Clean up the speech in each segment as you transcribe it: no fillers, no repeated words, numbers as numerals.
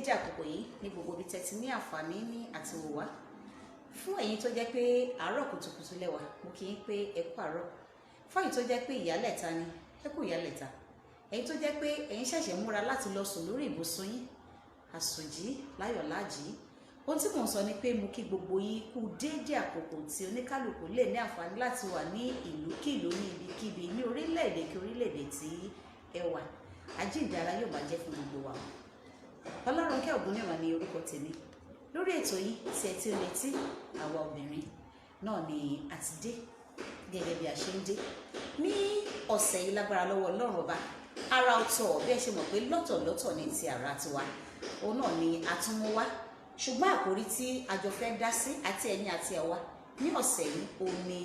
Déédéé àkókò yìí ní gbogbo ibi tẹ́ ti ní àǹfààní ní àti wò wá. Fún ẹ̀yin tó jẹ́ pé àárọ̀ kùtùkùtù lẹ́wà, mo kí yín pé ẹ kú àárọ̀. Fún ẹ̀yin tó jẹ́ pé ìyálẹ̀ta ni, ẹ kú ìyálẹ̀ta. Ẹ̀yin tó jẹ́ pé ẹ̀yin ṣẹ̀ṣẹ̀ múra láti lọ sùn lórí ibùsùn yín, àsùnjí láyọ̀ láàjì. Ohun tí mò ń sọ ni pé mo kí gbogbo yín kú déédéé àkókò tí oníkálukú lè ní àǹfààní láti wà ní ìlúkìlú, ní ibikíbi, ní orílẹ̀-èdè kí orílẹ̀-èdè tí ẹ wà. Àjíǹde ara yóò máa jẹ́ fún gbogbo wa. Ọlọ́runkẹ́ Ògúnníran ní orúkọ tèmi. Lórí ètò yìí tí ẹ ti ń retí, àwa obìnrin náà ni a ti dé gẹ́gẹ́ bí a ṣe ń dé ní ọ̀sẹ̀ yìí. Lágbára lọ́wọ́ Ọlọ́run Ọba, ara ọ̀tọ̀, bí ẹ ṣe mọ̀ pé lọ́tọ̀lọ́tọ̀ ní ti ara tiwa, òun náà ni a tún mú wá. Ṣùgbọ́n àkórí tí a jọ fẹ́ dá sí, àti ẹ̀yin àti àwa, ní ọ̀sẹ̀ yìí, òun ni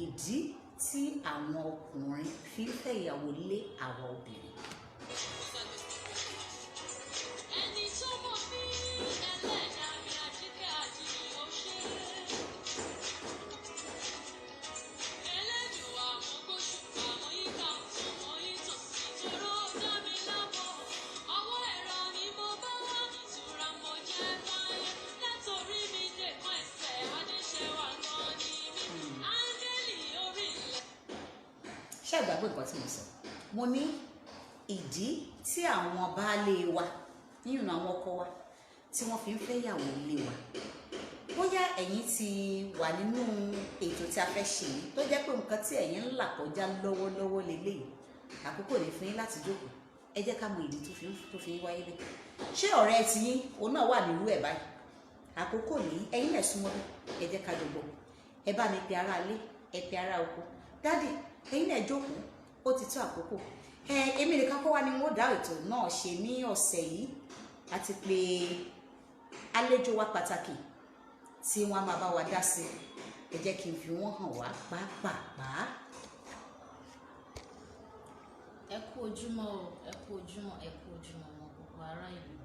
ìdí tí àwọn ọkùnrin fi ń fẹ́ ìyàwó lé àwa obìnrin. Ẹni tó mọ̀ mí, ẹlẹ́dàá mi, àjíkẹ́ àjíyìn, ó ṣe. Ẹlẹ́dùà, mo gbóṣùbà, mo yíká ọ̀tún, mo yí tòsí, toró dá mi lábọ̀. Ọwọ́ ẹ̀rọ ni mo bá wá, ìtura mo jẹ́ fáyé. Látòrí mi dé kan ẹsẹ̀, adéṣẹ́wà gan ni mí. Áńgẹ́lì orí ilẹ̀. Ṣé ẹ gbàgbé nǹkan tí mo sọ? Mo ní ìdí tí àwọn baálé wa nínú àwọn ọkọ wa tí wọ́n fi ń fẹ́ ìyàwó lé wa. Bóyá ẹ̀yin ti wà nínú ètò tí a fẹ́ ṣe yìí, tó jẹ́ pé nǹkan tí ẹ̀yin ń là kọjá lọ́wọ́lọ́wọ́ leléyìí, àkókò lè fún yín láti jókòó. Ẹ jẹ́ ká mọ ìdí tó fi ń wáyé bẹ́ẹ̀. Ṣé ọ̀rẹ́ ti yín òun náà wà nírú ẹ̀ báyìí? Àkókò ní ẹ̀yin náà súnmọ́ bí, ẹ jẹ́ ká jọ gbọ́. Ẹ bá mi pe ará ilé, ẹ pe ará oko. Daddy, ẹ̀yin náà jókòó, ó ti tó àkókò. Ẹ èmi nìkan kọ́ wá ni wọ́n dá ètò náà ṣe ní ọ̀sẹ̀ yìí, àti pé àlejò wa pàtàkì tí wọ́n á máa bá wa dá sí. Ẹ jẹ́ kí n fi wọ́n hàn wá pàápàá. Ẹ kú ojúmọ́ o, ẹ kú ojúmọ́, ẹ kú ojúmọ́ mọ́. Gbogbo ará ìlú,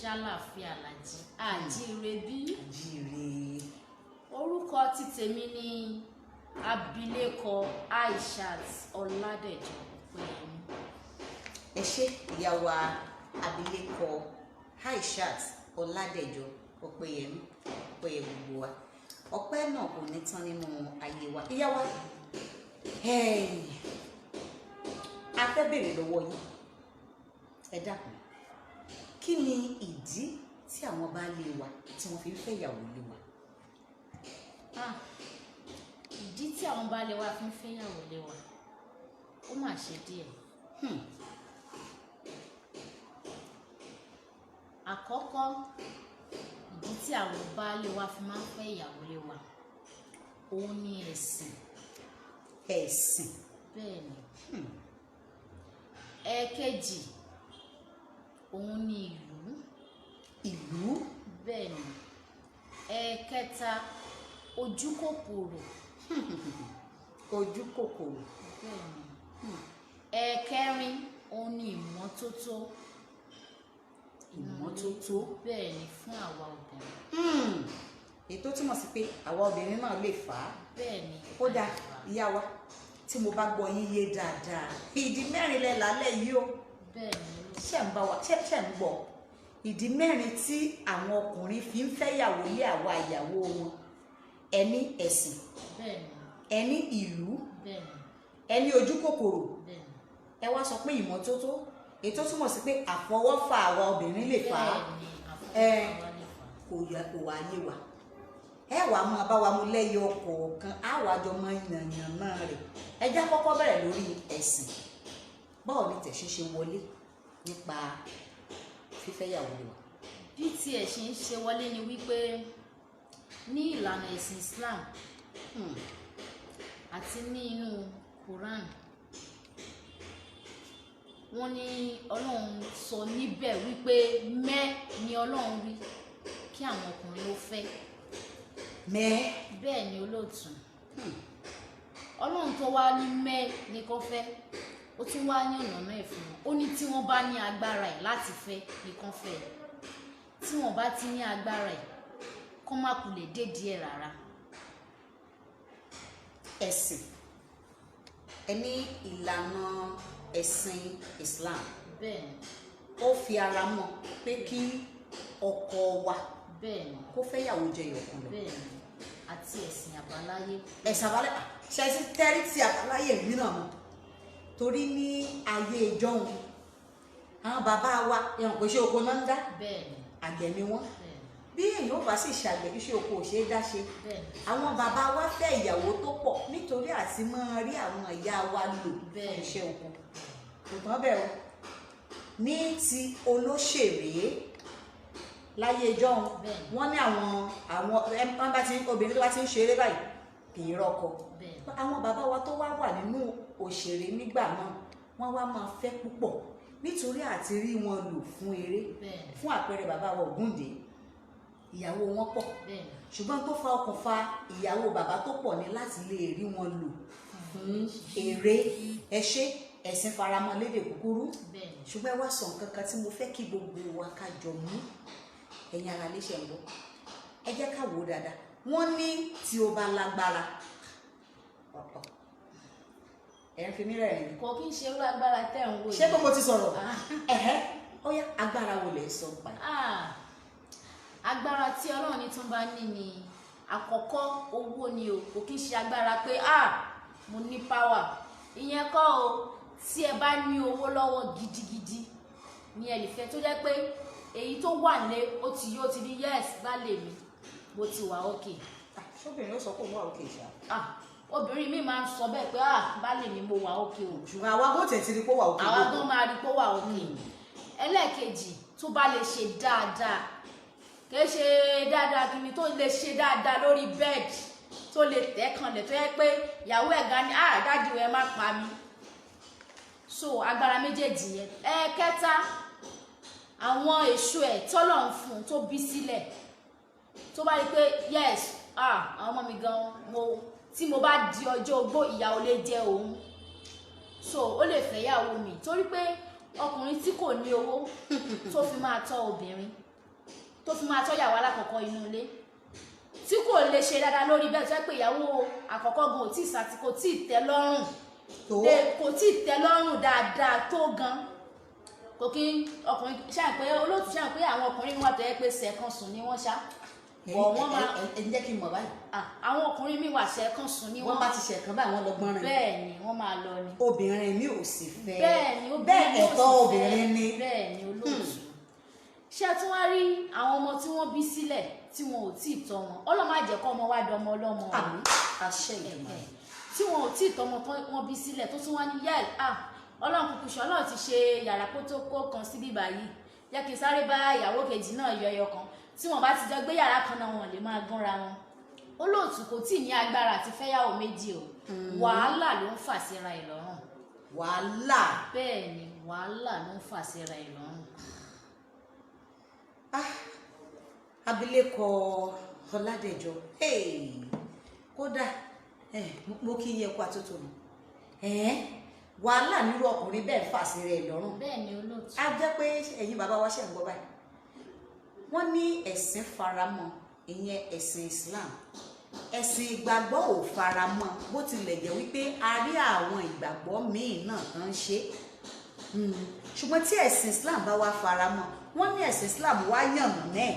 ṣàlàáfíà làjí àjíire bí? Jíire. Orúkọ ti tèmi ní abilékọ Aishat Ọládẹjọ Ọpẹ́yẹmí. Ẹ ṣé, ìyá wa abilékọ Aishat Ọládẹjọ Ọpẹ́yẹmí. Ọpẹ́yẹ gbogbo wa, ọpẹ́ náà kò ní tán nínú ayé wa. Ìyá wa, hey, a fẹ́ béèrè lọ́wọ́ yín. Ẹ dákun, kí ni ìdí tí àwọn baálé wa tí wọ́n fi ń fẹ́ ìyàwó lé wa? Ah, ìdí tí àwọn baálé wa fi ń fẹ́yàwó lé wa, ó mà ṣe díẹ̀. Àkọ́kọ́, ìdí tí àwọn baálé wa fi máa ń fẹ́ ìyàwó lé wa, òun ni ẹ̀sìn. Ẹ̀sìn. Bẹ́ẹ̀ ni. Ẹ̀ẹ̀kejì, òun ni ìlú. Ìlú. Bẹ́ẹ̀ ni. Ẹ̀ẹ̀kẹta, ojú kòkòrò. Ojú kòkòrò. Bẹ́ẹ̀ ni. Ẹ̀ẹ̀kẹrin, òun ni ìmọ́tótó. Ìmọ́tótó. Bẹ́ẹ̀ ni, fún àwa obìnrin. Èyí tó túmọ̀ sí pé àwa obìnrin náà lè fà á. Bẹ́ẹ̀ ni. Ó dáa, ìyá wa, tí mo bá gbọ́ yín yé dáadáa, ìdí mẹ́rin lẹ lálẹ́ yìí o. Bẹ́ẹ̀ ni, olóòtú. Ṣé ń bá wa ṣé ń gbọ́? Ìdí mẹ́rin tí àwọn ọkùnrin fi ń fẹ́yàwó lé àwa ìyàwó wọn: ẹni ẹ̀sìn, Bẹ́ẹ̀ ni. ẹni ìlú, Bẹ́ẹ̀ ni. ẹni ojú kòkòrò, Bẹ́ẹ̀ ni. ẹ wá sọ pé ìmọ́tótó, èyí tó túmọ̀ sí pé àfọwọ́fà àwa obìnrin lè fà á. Bẹ́ẹ̀ ni, àfọwọ́fà wa lè fà á. Kò yẹ kó wá yé wa. Ẹ wàá máa bá wa mú lẹ́yọ kọ̀ọ̀kan, á wàá jọ máa yànyàn náà rẹ̀. Ẹ já kọ́kọ́ bẹ̀rẹ̀ lórí ẹ̀sìn. Báwo ni tẹ̀sí ṣe wọlé nípa fífẹ́yàwó lé wa? Bí tiẹ̀ ṣe ń ṣe wọlé ni wípé ní ìlànà ẹ̀sìn Islam àti ní inú Quran, wọ́n ní Ọlọ́run sọ níbẹ̀ wípé mẹ́ ni Ọlọ́run wí kí àwọn ọkùnrin ó fẹ́. Mẹ́. Bẹ́ẹ̀ ni, olóòtú. Ọlọ́run tó wá ní mẹ́ ní kó fẹ́, ó tún wá ní ọ̀nà náà fún wọn. Ó ní tí wọ́n bá ní agbára ẹ̀ láti fẹ́ ní kán fẹ́, tí wọ́n bá ti ní agbára ẹ̀, kó má kulẹ̀ dé díẹ̀ rárá. Ẹ̀sìn, ẹ ní ìlànà ẹ̀sìn Islam. Bẹ́ẹ̀ ni. Ó fi ara mọ́ pé kí ọkọ wa Bẹ́ẹ̀ ni. kó fẹ́yàwó jẹyọ kan lọ. Bẹ́ẹ̀ ni, àti ẹ̀sìn àbáláyé. Ẹ̀sìn àbálẹ̀ ṣe ti tẹ́rí ti àbáláyé mi náà mọ́, torí ní ayé ìjọ́un àwọn bàbá wa ẹ̀hàn pé ṣé oko náà ń dá. Bẹ́ẹ̀ ni. Àgbẹ̀ ni wọ́n. Bẹ́ẹ̀ ni. Bí èèyàn ò bá sì ṣàgbẹ̀, iṣẹ́ oko ò ṣeé dá ṣe. Bẹ́ẹ̀ ni. Àwọn bàbá wa fẹ́ ìyàwó tó pọ̀ nítorí àti máa rí àwọn ìyá wa lò fún iṣẹ́ oko. Kò tán bẹ́ẹ̀ o. Ní ti olóṣèré láyé ìjọ́un, wọ́n ní àwọn wọ́n bá ti obìnrin tó bá ti ń ṣeré báyìí kì í rọ́kọ. Bẹ́ẹ̀ ni. Àwọn bàbá wa tó wá wà nínú òṣèré nígbà náà, wọ́n wá máa fẹ́ púpọ̀ nítorí àti rí wọn lò fún eré. Bẹ́ẹ̀ ni. Fún àpẹẹrẹ, bàbá wa Ògúndé, ìyàwó wọn pọ̀. Bẹ́ẹ̀ ni. Ṣùgbọ́n tó fa okùnfà ìyàwó bàbá tó pọ̀ ní láti lè rí wọn lò fún eré. Ẹ ṣe, ẹ̀sìn faramọ́ lédè kúkúrú. Bẹ́ẹ̀ ni. Ṣùgbọ́n ẹ wá sọ nǹkan kan tí mo fẹ́ kí gbogbo wa ká jọ mú. Ẹ̀yin ara léṣe ń bọ̀, ẹ jẹ́ ká wò ó dáadáa. Wọ́n ní tí o bá lágbára ọ̀pọ̀ ẹ̀ ń fi mí rẹ̀ rìn. Kò kí ń ṣe irú agbára tẹ́ ń wò. Ṣé pé mo ti sọ̀rọ̀? Ah. Ẹ̀hẹ́, ó yá, agbára wo lẹ̀ ń sọ pa ẹ̀? Ah, agbára tí Ọlọ́run ní tún bá ní ni àkọ́kọ́, owó ni o. Kò kí ń ṣe agbára pé, ah, mo ní power, ìyẹn kọ́ o. Tí ẹ bá ní owó lọ́wọ́ gidigidi ni ẹ lè fẹ́, tó jẹ́ pé èyí tó wà lé ó ti yó, ti ní, "Yes, baálé mi, mo ti wà okay." Ah, ṣóbìnrin ó sọ pé òun wà okay ṣá? Ah, obìnrin mi máa ń sọ bẹ́ẹ̀ pé, "Ah, baálé mi, mo wà okay o." Ṣùgbọ́n àwa bó tẹ̀ ti rí pé ó wà okay. Àwa Lóòótọ́. gan máa rí pé ó wà okay. Ẹlẹ́ẹ̀kejì, tó bá lè ṣe dáadáa, kìí ṣe dáadáa kìíní, tó lè ṣe dáadáa lórí bed, tó lè tẹ́ kanlẹ̀, tó yẹ pé ìyàwó ẹ̀ gan ni, "Ah, daddy, ẹ má pa mí." So agbára méjèèjì yẹn. Ẹ̀ẹ̀kẹta, àwọn èso ẹ̀ tọ́lọ̀ ń fún un tó bí sílẹ̀, tó bá rí pé, yes, ah, àwọn ọmọ mi gan, mo tí mo bá di ọjọ́ ogbó, ìyà ò lè jẹ òun, so ó lè fẹ́yàwó mi, torí pé ọkùnrin tí kò ní owó tó fi máa tọ́ obìnrin, tó fi máa tọ́ ìyàwó alákọ̀ọ́kọ́ inú ilé, tí kò lè ṣe dáadáa lórí bẹ́ẹ̀, tó yẹ pé ìyàwó àkọ́kọ́ gan ò tí ì sàtì, kò tí ì tẹ́ lọ́rùn tó kò tí ì tẹ́ lọ́rùn dáadáa tó gan, kò kí ọkùnrin ṣáà pé olóòtú ṣáà pé àwọn ọkùnrin wà tó yẹ pé sẹ̀kan sùn ni wọ́n ṣá bọ̀ wọ́n máa ẹ jẹ́ kí n mọ̀ báyìí. Ah, àwọn ọkùnrin mi wà, sẹ̀kan sùn ni wọ́n wọ́n. Bá ti ṣẹ̀kan báyìí, wọ́n lọ gbọ́n rìn. Bẹ́ẹ̀ ni, wọ́n máa lọ ni. Obìnrin mi ò sì fẹ́. Bẹ́ẹ̀ ni, obìnrin bẹ́ẹ̀ mi ò ẹ̀tọ́ sì fẹ́. Obìnrin ni. Bẹ́ẹ̀ ni, olóòtú. Ṣé ẹ tún wá rí àwọn ọmọ tí wọ́n bí sílẹ̀ tí wọn ò tí ì tọ́ wọn? Ọlọ́mọ àjẹkọ́ ọmọ wa dọmọ ọlọ́mọ o. Àmín, àṣẹ ìdùnnú. Ẹ̀hẹ̀. Tí wọn ò tí ì tọmọ tán wọn bí sílẹ̀, tó tún wá ní yẹ, ah, Ọlọ́run kúkú ṣe, Ọlọ́run ti ṣe yàrá kótókó kan síbí báyìí, jẹ́ kí n sáré bá ìyàwó kejì náà yọ ẹyọ kan. Tí wọn bá ti jọ gbé yàrá kan náà, wọn lè máa gúnra wọn. Olóòtú, kò tí ì ní agbára àti fẹ́yàwó méjì o. Wàhálà ló ń fà síra ẹ̀ lọ́rùn. Wàhálà. Bẹ́ẹ̀ ni, wàhálà ló ń fà síra ẹ̀ lọ́rùn. Ah, abilékọ Ọládẹjọ, hey, kódà mo kí yẹ kó àtúntò nù. Wàhálà nírú ọkùnrin bẹ́ẹ̀ fà sí rẹ̀ lọ́rùn. Bẹ́ẹ̀ ni, olóòtú. Á jẹ́ pé ẹ̀yin bàbá wa ṣe ń gbọ́ báyìí. Wọ́n ní ẹ̀sìn faramọ́, ìyẹn ẹ̀sìn Islam. Ẹ̀sìn ìgbàgbọ́ ò faramọ́, bó tilẹ̀ jẹ́ wípé a rí àwọn ìgbàgbọ́ míì náà kan ń ṣe. Ṣùgbọ́n tí ẹ̀sìn Islam bá wá faramọ́, wọ́n ní ẹ̀sìn Islam wá yànnà náà,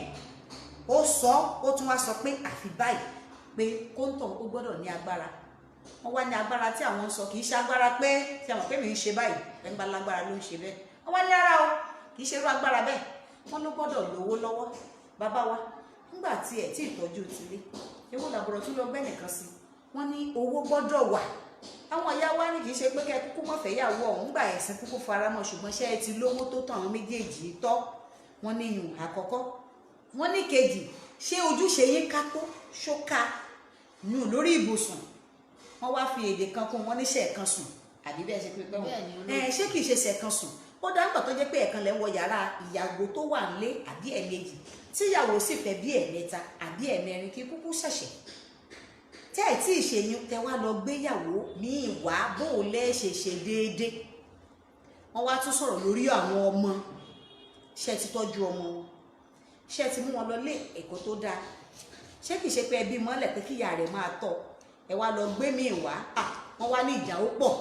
ó sọ, ó tún wá sọ pé àfi báyìí pé kóńtọ̀ ó gbọ́dọ̀ ní agbára. Wọ́n wá ní agbára tí àwọn ń sọ kì í ṣe agbára pé tí àwọn pé mi ń ṣe báyìí, ẹ̀ ń bá lágbára ló ń ṣe bẹ́ẹ̀. Wọ́n wá ní rárá o, kì í ṣe irú agbára bẹ́ẹ̀. Wọ́n ló gbọ́dọ̀ lówó lọ́wọ́. Bàbá wa, nígbà tí ẹ̀ tí ìtọ́jú ti lé ewu làbọ̀rọ̀ tún lọ gbẹ́ nìkan sí. Wọ́n ní owó gbọ́dọ̀ wà. Àwọn ìyá wa ní kì í ṣe pé kẹ́ ẹ kúkú mọ̀fẹ́ yàwó ọ̀hún gbà, ẹ̀sìn kúkú faramọ́, ṣùgbọ́n ṣé ẹ ti lówó tó tàn àwọn méjèèjì tọ́? Wọ́n ní yùn àkọ́kọ́. Wọ́n ní kejì, ṣé ojúṣe yín ká tó ṣóká yùn lórí ibùsùn? Wọ́n wá fi èdè kan kún, wọ́n ní ṣẹ̀ẹ̀kan sùn, àbí bẹ́ẹ̀ ṣe pé pẹ́ Bẹ́ẹ̀ ni, wọ́n ẹ ṣé kìí ṣe ṣẹ̀ẹ̀kan sùn? Ó dá nígbà tó jẹ́ pé ẹ̀kan lẹ́ ń wọ yàrá ìyàwó tó wà nílé àbí ẹ̀ẹ̀mejì, tí ìyàwó sì fẹ́ bí ẹ̀ẹ̀mẹ́ta àbí ẹ̀ẹ̀mẹrin, kí kúkú ṣẹ̀ṣẹ̀ tẹ́ ẹ̀ tí ì ṣe yín tẹ́ wá lọ gbéyàwó míì wá, bó o lẹ́ ṣe ṣe déédé. Wọ́n wá tún sọ̀rọ̀ lórí àwọn ọmọ. Ṣé ẹ ti tọ́jú ọmọ wọn? Ṣé ẹ ti mú wọn lọ lé ẹ̀kọ́ tó dáa? Ṣé kìí ṣe pé ẹbí mọ́lẹ̀ pé kíyà rẹ̀ máa tọ́ ẹ wá lọ gbé míì wá? Wọ́n wá ní ìjà ó pọ̀.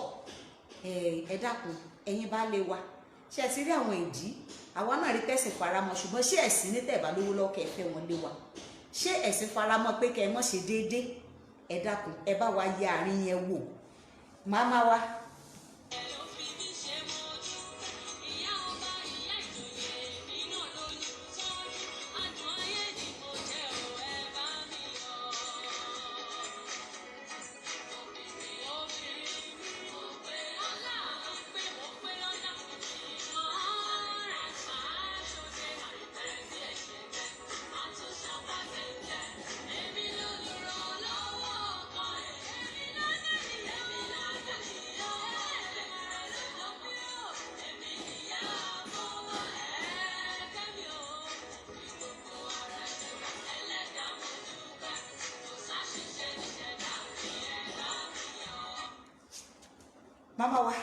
Ẹ dákun, ẹ̀yin bá lè wa, ṣé ẹ ti rí àwọn ìdí Àwa náà rí tẹ̀sìn faramọ́, ṣùgbọ́n ṣé ẹ̀sìn ní tẹ̀bá lówó lọ́wọ́ kẹ́ ẹ fẹ́ wọn lé wa? Ṣé ẹ̀sìn faramọ́ pé kẹ́ ẹ mọ́ ṣe déédéé? Ẹ dákun, ẹ bá wa yẹ àárín yẹn wò, màmá wa. Ló fi mí ṣe mojú. Ìyá ọba, ìyá ìjòyè, èmi náà lóyún tọ́jú. Adùn ayé ni mo jẹ́ ò, ẹ bá mi yọ̀. Obìnrin, obìnrin, mo pé ọlá, mo pé, mo pé lọ́lá. Ìmọ̀ rẹ̀ ṣàṣọṣe, àìtẹ́sí ẹ̀ṣẹ̀ jẹ́. Àtúnṣàpá tẹ̀tẹ̀, èmi lolùrànlọ́wọ́ ọkọ ẹ̀. Èmi lọ́dẹ̀ ni, èmi lọ́dẹ̀ ni, èmi nìyá fọwọ́ ẹ̀ẹ́dẹ́ mi ò. Fi gbogbo ara jẹ, ẹlẹ́dàá mo dúpẹ́. Kò sáṣìṣe níṣẹ̀dá mi, ẹ bá mi yọ̀. Màmá wa,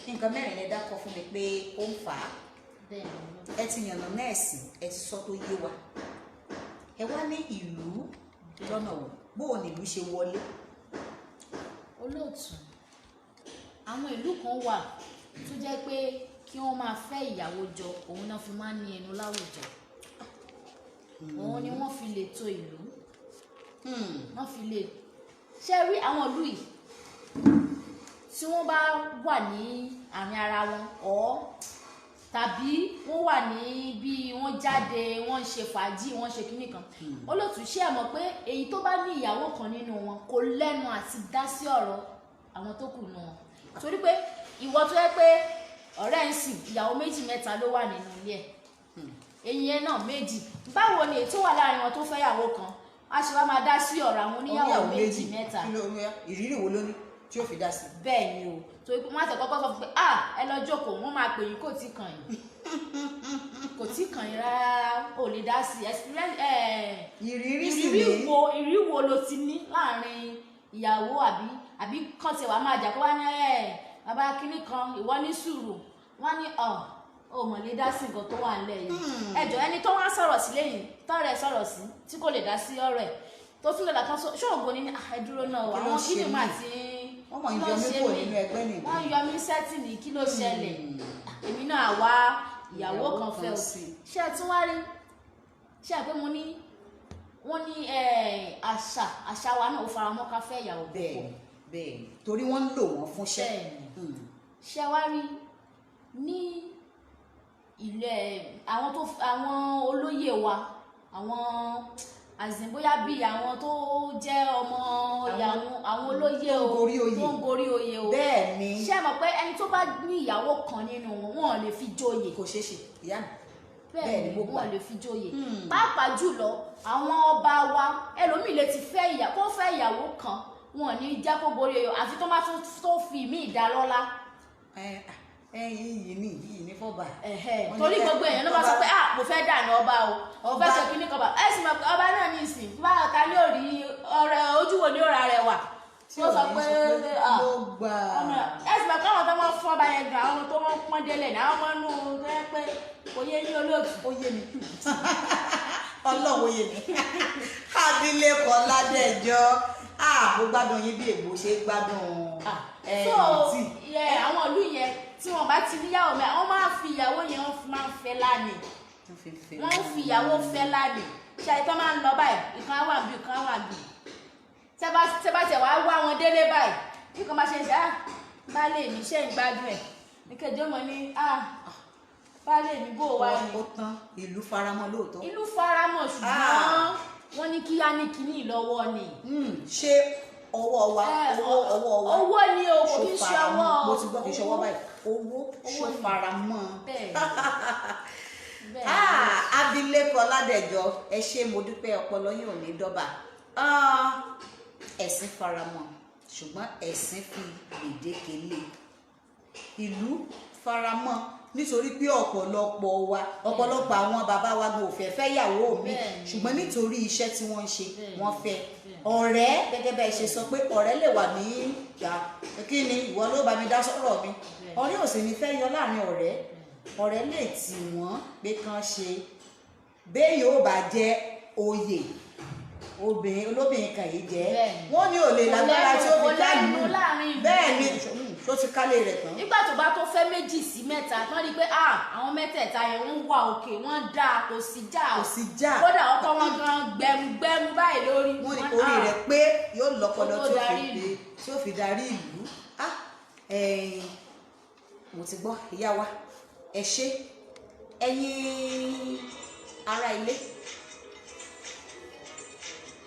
nǹkan mẹ́rin lẹ dákọ fún mi pé ó ń fà á. Bẹ́ẹ̀ ni. Ẹ ti yànnà nẹ́ẹ̀sì, ẹ ti sọ tó yé wa. Ẹ wá ní ìlú lọ́nà wò, bó o nílùú ṣe wọlé? Olóòtú, àwọn ìlú kan wà tó jẹ́ pé kí wọ́n máa fẹ́ ìyàwó jọ, òun náà fi máa ń ní ẹnu láwùjọ, òun ni wọ́n fi lè to ìlú, wọ́n fi lè ṣe rí àwọn ìlú yìí tí wọ́n bá wà ní àárín ara wọn ọ̀ tàbí wọ́n wà ní bí wọ́n jáde, wọ́n ń ṣe fàájì, wọ́n ń ṣe kinní kan. Olóòtú, ṣé ẹ mọ̀ pé èyí tó bá ní ìyàwó kan nínú wọn kò lẹ́nu àti dá sí ọ̀rọ̀ àwọn tó kù nù wọn? Torí pé ìwọ tó yẹ pé ọ̀rẹ́ ń sìn, ìyàwó méjì mẹ́ta ló wà nínú ilé ẹ̀, èyí yẹn náà méjì, báwo ni èyí tó wà láàrin wọn tó fẹ́ yàwó kan a ṣe wá máa dá sí ọ̀rọ̀ àwọn oníyàwó méjì mẹ́ta? Kí ló ìrírí wo ló ní tí ó fi dá sí? Bẹ́ẹ̀ ni o, torí pé wọ́n á tẹ̀ kọ́kọ́ sọ fún pé, "Ah, ẹ lọ jókòó." Wọ́n máa pè yín, kò tí kàn yín, kò tí kàn yín rárá, ò lè dá sí experience ẹ̀. Ìrírí sì Ìrírí ní wo, ìrírí wo ló ti ní láàrin ìyàwó àbí kàn tiẹ̀ wá máa jà, kó wá ní ẹ̀ bàbá kínní kan, ìwọ ní sùúrù, wọ́n ní ọ̀ ò mọ̀ lè dá sí nǹkan tó wà nílẹ̀ yìí. Ẹjọ́, ẹni tó wá sọ̀rọ̀ sí lẹ́yìn tọ́rẹ̀ sọ̀rọ̀ sí tí kò lè dá sí ọ̀rọ̀ ẹ̀ tó tún lè làkàn ṣóògùn ní ẹ dúró náà o, Kí ló àwọn ń ṣe kíni mí? Mà ti Wọ́n mọ̀ ń kí ló yọ mí ṣe kúrò mí? nínú ẹgbẹ́ nìyí. Wọ́n yọ mí sẹ́tì ní, kí ló ṣẹlẹ̀? Èmi náà wá ìyàwó Ìyàwó kan fẹ́ kan o. sí. Ṣé ẹ tún wá rí, ṣé ẹ pé mo ní wọ́n ní àṣà wa náà ó faramọ́ ká fẹ́ ìyàwó púpọ̀. Bẹ́ẹ̀ ni, torí wọ́n ń lò wọ́n fúnṣẹ́. Bẹ́ẹ̀ ni. Ṣé wá rí ní ilẹ̀ àwọn tó àwọn olóyè wa, àwọn àzìn bóyá bíi àwọn tó jẹ́ ọmọ àwọn olóyè tó ń o, gorí oyè. tó ń gorí oyè o. Bẹ́ẹ̀ ni. Ṣé ẹ mọ̀ pé ẹni tó bá ní ìyàwó kan nínú wọn, wọn ò lè fi joyè? Kò ṣeé ṣe, ìyá mi. Bẹ́ẹ̀ Bẹ́ẹ̀ ni, ni, mo gbà. wọn ò lè fi joyè. Pàápàá jùlọ àwọn ọba wa, ẹlòmíì lè ti fẹ́ ìyà kó fẹ́ ìyàwó kan, wọn ò ní jẹ́ kó gorí oyè àfi tó má tún tó fi ìmí ìdálọ́lá. Ẹ ẹ, iyì ní fọba. Ẹ̀hẹ́, Wọ́n ní torí gbogbo èèyàn ló máa sọ pé, "Ah, mo fẹ́ dànù ọba o, mo fẹ́ Ọba. ṣe kíní kan bá." Ẹ sì mọ̀ pé ọba náà ní ìsìn bá ta ní òrí ọ̀rẹ́ ojú wo ní òrà rẹ̀ wà Tí tó ò sọ ní pé sọ pé ah, mo gbà. Ẹ sì mọ̀ pé àwọn tó máa ń fún ọba yẹn gan, àwọn tó máa ń pọ́n délẹ̀ ní àwọn ọmọ inú tó yẹ pé kò yé yín, olóòtú. Ó yé mi, Ọlọ́run, ó yé mi. Abilékọ Ládẹjọ, ah, mo gbádùn yín bí ègbò ṣe gbádùn ẹ So tíì. yẹ àwọn ìlú yẹn tí wọn bá ti níyàwó mi, àwọn máa ń fi ìyàwó yẹn, wọ́n fi máa ń fẹ́ lánìí, wọ́n ń fi ìyàwó fẹ́ lánìí. Ṣe àìtọ́ máa ń lọ báyìí, ìkan á wà bí, ìkan á wà bí, tẹ́ bá tẹ̀ wá wá wọn délé báyìí, bí kan bá ṣe ń ṣe, "Ah, baálé mi, ṣe ń gbádùn ẹ̀?" Ní kẹjọ mọ ní, "Ah, baálé mi, bó wá ní?" Ó tán, ìlú faramọ́ lóòótọ́. Ìlú faramọ́, ṣùgbọ́n wọ́n ní kíá ní kíní lọ́wọ́ ni. Ṣé ọwọ́ wa owó, ọwọ́ wa Owó ni o, kò ṣó kí ń ṣe faramọ́? ọwọ́. Mo ti gbọ́, kì í ṣe ọwọ́ báyìí, owó ṣó Owó ni. faramọ́? Bẹ́ẹ̀ bẹ́ẹ̀. Ah, abilékọ Ládẹjọ, ẹ ṣé, mo dúpẹ́, ọpọlọ yín ò ní dọ́bà. Ah, ẹ̀sìn faramọ́, ṣùgbọ́n ẹ̀sìn fi gbèdéke lé. Ìlú faramọ́ nítorí pé ọ̀pọ̀lọpọ̀ wa, ọ̀pọ̀lọpọ̀ àwọn bàbá wa gbọ́ òfẹ́ fẹ́ yàwó mi, ṣùgbọ́n nítorí iṣẹ́ tí wọ́n ń ṣe, wọ́n fẹ́. Ọ̀rẹ́, gẹ́gẹ́ bẹ́ẹ̀ ṣe sọ pé ọ̀rẹ́ lè wà ní ìyá, kí ni ìwọ ló bá mi dá sọ̀rọ̀ mi? Ọ̀rẹ́ ò sì ní fẹ́ yọ láàrin ọ̀rẹ́, ọ̀rẹ́ lè tì wọ́n pé kán ṣe bẹ́ẹ̀ yóò bá jẹ́ oyè obìnrin olóbìnrin kan yìí jẹ́. Wọ́n ní ò lè Kò lágbára tí ó fi kò ká lẹ́nu ìlú. láàrin ìlú. Bẹ́ẹ̀ ni. Tó ti kálé rẹ̀ tán. Nígbà tó bá tó fẹ́ méjì sí mẹ́ta tán, rí i pé ah, àwọn mẹ́tẹ̀ẹ̀ta yẹn, wọ́n wà òkè, wọ́n dáa, kò sí já. Kò sí já. Kódà ọkọ wọn gan gbẹmugbẹmu báyìí lórí. Wọ́n ní Wọ́n- orí ah, rẹ̀ pé yóò lọ́pọlọ Ó tó tí ó darí fi ìlú. tí ó fi darí ìlú. Ah, ẹ̀yin, mo ti gbọ́, ìyá wa, ẹ ṣé. Ẹ̀yin ará ilé.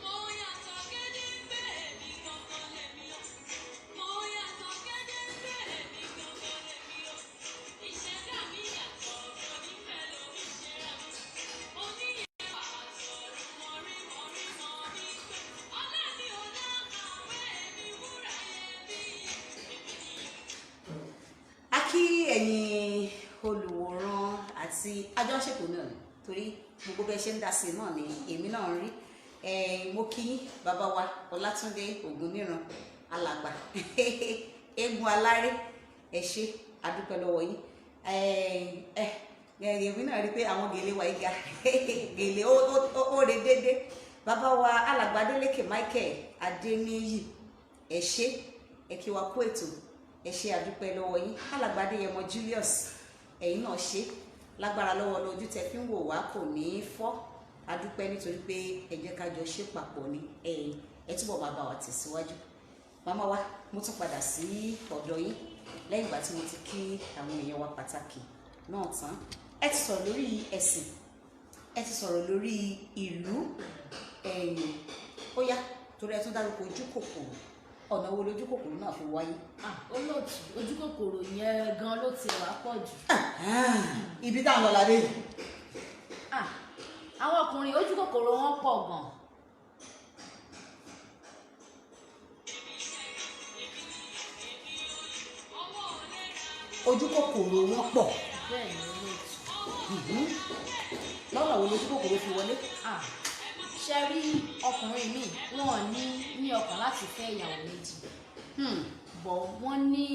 Mo yàtọ̀ gédéńgbé, èmi gangan lèmi o. Mo yàtọ̀ gédéńgbé, èmi gangan lèmi o. Ìṣẹ̀dá mi yàtọ̀, kò ní fẹ́ lómi ṣe ra mi. Mo ní ìwà àtọ̀run, mo rí mo rí mo ní pé. Ọlá mi ò lákàwé, èmi wúrà iyebíye, èmi ni. A kí ẹ̀yin olùwòran àti àjọṣepọ̀ náà ni, torí gbogbo bẹ́ẹ̀ ṣe ń dá sí i náà ni èmi náà ń rí. Mo kí yín, bàbá wa Ọlátúndé Ògúnníran, alàgbà eégún aláré, ẹ ṣé, adúpẹ́ lọ́wọ́ yín. Ẹ èmi náà rí i pé àwọn gèlè wa yìí ga, gèlè ó re déédé. Bàbá wa alàgbà Adélékè Michael Adéníyì, ẹ ṣé, ẹ kí wa kú ètò, ẹ ṣé, àdúpẹ́ lọ́wọ́ yín. Alàgbà Adéyẹmọ Julius, ẹ̀yin náà ṣe lágbára lọ́wọ́ lójú tẹ fi ń wò wá kò ní í fọ́. Adúpẹ́ nítorí pé ẹ jẹ́ ká jọ ṣe papọ̀ ni. Ẹ̀yin ẹ túbọ̀ máa bá wa tẹ̀síwájú. Màmá wa, mo tún padà sí ọ̀dọ̀ yín lẹ́yìn ìgbà tí mo ti kí àwọn èèyàn wa pàtàkì náà tán. Ẹ ti sọ̀rọ̀ lórí ẹ̀sìn, ẹ ti sọ̀rọ̀ lórí ìlú. Ẹ̀yìn ó yá, torí ẹ tún dárúkọ ojú kòkòrò, ọ̀nà wo lójú kòkòrò náà fi wáyé? Ah, olóòtú, ojú kòkòrò yẹn gan ló ti wá pọ̀ jù. Ibi tá à ń lọ ládé yìí. Ah, àwọn ọkùnrin, ojú kòkòrò wọn pọ̀ gan. Ojú kòkòrò wọn pọ̀. Bẹ́ẹ̀ ni, olóòtú. Lọ́nà wo lójú kòkòrò fi wọlé? Ah, ṣe rí ọkùnrin míì, wọn ò ní ní ọkàn láti fẹ́ ìyàwó méjì, bọ̀ wọ́n ní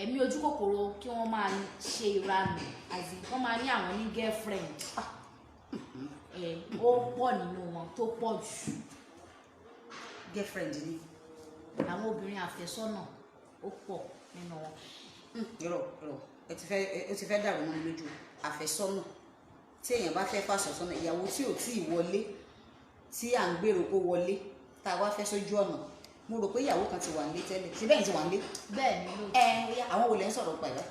ẹ̀mí ojú kòkòrò kí wọ́n máa ṣe ìranù àti wọ́n máa ní àwọn ní girlfriend. Ẹ̀ ó pọ̀ nínú wọn tó pọ̀ jù. Girlfriend ni. Àwọn obìnrin àfẹ́sọ́nà, ó pọ̀ nínú wọn. Irọ́, irọ́, ẹ ti fẹ́ dàrú mọ́ mi lójú. Àfẹ́sọ́nà, tí èèyàn bá fẹ́ fàṣọsọ́nà, ìyàwó tí ò tí ì wọlé, tí à ń gbèrò kó wọlé, tá a wá fẹ́ sójú ọ̀nà, mo rò pé ìyàwó kan ti wà nílé tẹ́lẹ̀, ṣé bẹ́ẹ̀ ti wà nílé? Bẹ́ẹ̀ ni lóòótọ́. Ẹ ó yá, àwọn wo lẹ́ ń sọ̀rọ̀ pẹ̀lú?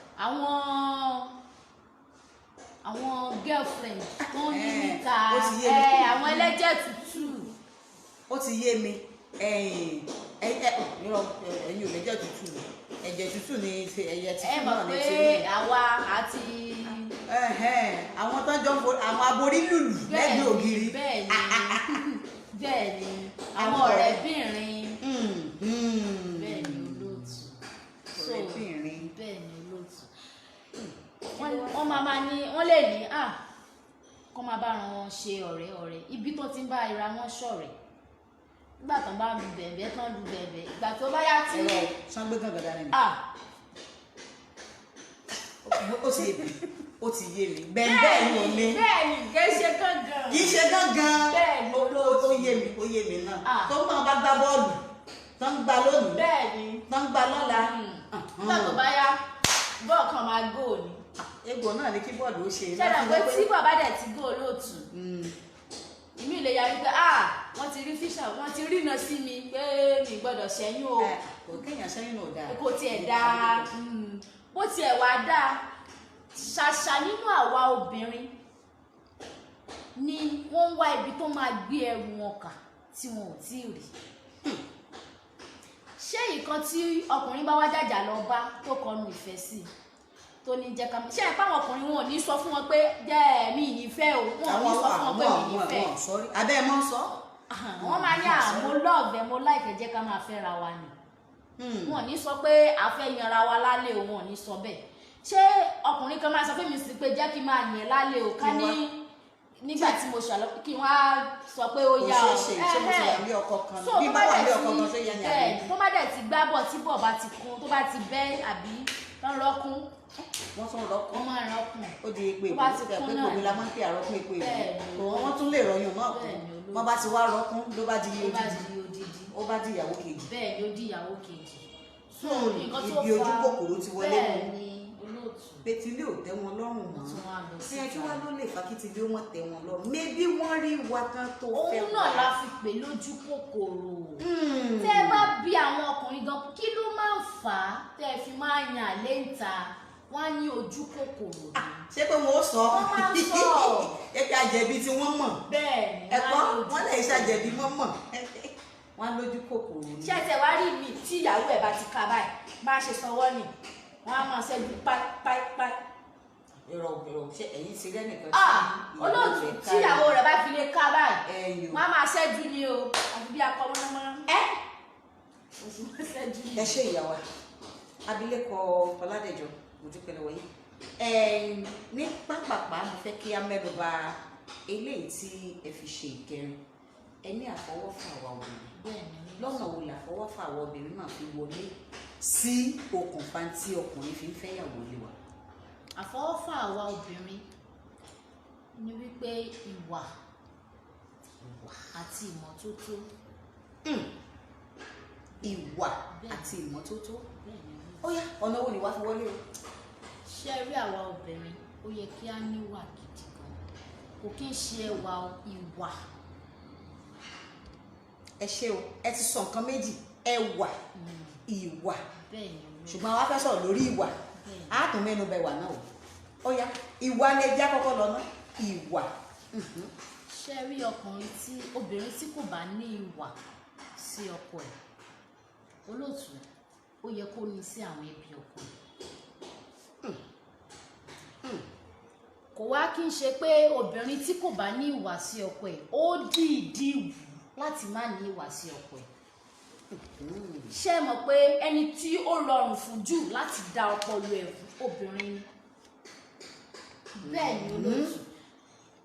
Àwọn girlfriend tó ń ní níta. Ó ti yé mi. Ẹ àwọn ẹlẹ́jẹ̀ tútù. Ó ti yé mi. Ẹ̀yin ẹ ẹ irọ́, ẹ̀yin ò lẹ́jẹ̀ tútù, ẹ̀jẹ̀ tútù ni ẹ̀jẹ̀ Ẹ tútù mọ̀ náà ní pé ti àwa àti ẹ̀hẹ́n, àwọn tó jọ ń fo àwọn aborí lùlù lẹ́gbẹ̀ẹ́ ògiri. Bẹ́ẹ̀ ni, àwọn Àwọn ọ̀rẹ́bìnrin. Bẹ́ẹ̀ ni, olóòtú. So, Ọ̀rẹ́bìnrin. Bẹ́ẹ̀ ni, olóòtú. Wọ́n máa ní, wọ́n lè ní à kọ́ máa bá wọn ṣe ọ̀rẹ́ ọ̀rẹ́, ibi tó ti ń bá ira wọn ṣọ̀rẹ́, nígbà tó ń bá lu bẹ̀ẹ̀bẹ̀ tán, lu bẹ̀ẹ̀bẹ̀, ìgbà tó bá yá tí Ẹ̀rọ sangbé gàngàn dání ni. Ah. Ó ti yé mi, ó ti yé mi, bẹ́ẹ̀ bẹ́ẹ̀ ni ò ní. Bẹ́ẹ̀ ni, kì í ṣe gángan. Kì í ṣe gángan. Bẹ́ẹ̀ ni. Ó yé mi, ó yé mi náà. Ah. Tó máa bá gbá bọ́ọ̀lù tó ń gbá lónìí, Bẹ́ẹ̀ ni. tó ń gbá lọ́la. Nígbà tó bá yá, bọ́ọ̀ kan máa gò ní. Egbò náà ni kí bọ́ọ̀lù ó ṣe. Ṣẹlẹ̀ pé tí bàbá dẹ̀ ti gò, olóòtú, ìmí lè yarí pé ah, wọ́n ti rí fíṣà, wọ́n ti rína sí mi pé mi gbọ́dọ̀ ṣẹ́yún o. Kò kéèyàn sẹ́yìn náà dáa. Kò tiẹ̀ dáa. Bó tiẹ̀ wá dáa, ṣàṣà nínú àwa obìnrin ni wọ́n ń wá ibi tó máa gbé ẹrù wọn kà tí wọn ò tí ì rí. Ṣé ìkan tí ọkùnrin bá wá jàjà lọ bá tó kọnu ìfẹ́ sí i, tó ní jẹ́ ká ṣé ẹ páwọn ọkùnrin, wọn ò ní sọ fún wọn pé jẹ́ mi ì nífẹ̀ẹ́ o, wọn ò ní sọ fún wọn pé mi ì nífẹ̀ẹ́. Àwọn sọrí abẹ́ ẹ mọ́ ń sọ. Wọ́n máa ní à, mo love ẹ, mo like ẹ, jẹ́ ká máa fẹ́ra wa ni. Wọn ò ní sọ pé a fẹ́ yanra wa lálẹ́ o, wọn ò ní sọ bẹ́ẹ̀. Ṣé ọkùnrin kan máa sọ fún mi sí pé jẹ́ kí n máa yẹn lálẹ́ o, ká ní nígbà tí mo ṣàlọ kí wọ́n á sọ pé ó Kò yá o? ṣeé ṣe. Ṣé mo ti wà ní ọkọ kan? So Bí tó bá bá wà ní dẹ̀ ọkọ ti kan, ṣé yẹn ni àbí? Bẹ́ẹ̀, tó bá dẹ̀ ti gbá bọ̀, tí bọ̀ bá ti kún, tó bá ti bẹ́ àbí tán rọ́kún. Wọ́n tún rọ́kún? Wọ́n máa rọ́kùn. Ó di èpè. Tó bá ti ìbò kún pé náà kòmí la máa ń pè àrọ́kún, èpè Bẹ́ẹ̀ ìbò ni. wọ́n tún lè rọyùn náà kún. Bẹ́ẹ̀ ni, olóòtú. Wọ́n bá ti wá rọ́kún, ló bá di Tó bá odidi. di odidi. Ó bá di ìyàwó kejì. Bẹ́ẹ̀ ni, ó di ìyàwó kejì. So nǹkan tó Ibi fa ojú kòkòrò ti wọlé bẹ́ẹ̀ mú. ni olóòtú. Pé tilé ò tẹ́ wọn lọ́rùn mọ́. Tún wá lọ Ẹ kí síta. wá ló lè fa kí tilé wọn tẹ́ wọn lọ́rùn? Mébí wọ́n rí wa kan tó fẹ́ Òun náà la fi pè lójú kòkòrò. Hmm. Tẹ́ ẹ bá bi àwọn ọkùnrin gan kí ló máa ń fà á tẹ́ ẹ fi máa yan àlè ń ta, wọ́n á ní ojú kòkòrò ni. Ṣé pé wọn ó sọ? Wọ́n máa ń sọ. Ẹ pé àjẹbí tí wọ́n mọ̀. Bẹ́ẹ̀ ni, wọ́n á Ẹ̀kọ́ ní ojú wọ́n lè ṣàjẹbí wọ́n mọ̀. Wọ́n á lójú kòkòrò ni. Ṣé ẹ tẹ̀ wá rí mi tí ìyàwó ẹ̀ bá ti ka báyìí, bá a ṣe sanwó ni wọ́n á máa ṣẹ́jú páípáípáí. Ìrọ̀ ìrọ̀, ṣé ẹ̀yin ti rẹ́ nìkan Ah, tí ìyàwó olóòtú, rẹ̀ tí ìyàwó rẹ̀ bá fi lè ká báyìí, Ẹ̀yìn o. wọ́n á máa ṣẹ́jú ni o, àfi bí akọ mọ́nàmọ́ná. Ẹ́ Oṣù máa ṣẹ́jú ni. Ẹ ṣe ìyàwó abilékọ Ọládẹjọ, mo dúpẹ́ lọ́wọ́ yín. Ẹ̀yin, ní pápápá, mo fẹ́ kí á mẹ́nu bà eléyìí tí ẹ fi ṣe ìkẹrin. Ẹ ní àfọwọ́fà àwa obìnrin. Bẹ́ẹ̀ ni. Lọ́nà wo làfọwọ́fà àwa obìnrin náà fi wọlé sí okùnfà tí ọkùnrin fi ń fẹ́yàwó lé wa? Àfọwọ́fà àwa obìnrin ni wípé ìwà àti ìmọ́tótó. Ìwà Bẹ́ẹ̀. àti ìmọ́tótó. Bẹ́ẹ̀ ni. Ó yá, ọ̀nà wo ni wàá fi wọlé o? Ṣé rí àwa obìnrin, ó yẹ kí á níwà gidi gan. Kò kí ń ṣe ẹwà o, ìwà. Ẹ ṣé o, ẹ ti sọ nǹkan méjì: ẹwà, ìwà. Bẹ́ẹ̀ ni olóòtú. Ṣùgbọ́n àwa fẹ́ sọ̀rọ̀ lórí ìwà. Bẹ́ẹ̀. Á tún mẹ́nu bà ìwà náà o. Ó yá, ìwà ni ẹ jẹ́ àkọ́kọ́ lọ ná, ìwà. Ṣé rí ọkùnrin tí obìnrin tí kò bá ní ìwà sí ọkọ ẹ̀, olóòtú, ó yẹ kó ní sí àwọn ẹbí ọkọ ẹ̀. Kò wá kí n ṣe pé obìnrin tí kò bá ní ìwà sí ọkọ ẹ̀, ó dìídì wù láti má ní ìwà sí ọkọ ẹ̀. Ṣé ẹ mọ̀ pé ẹni tí ó rọrùn fún jù láti dá ọpọlọ ẹ̀ fún, obìnrin ni? Bẹ́ẹ̀ ni olóòtú.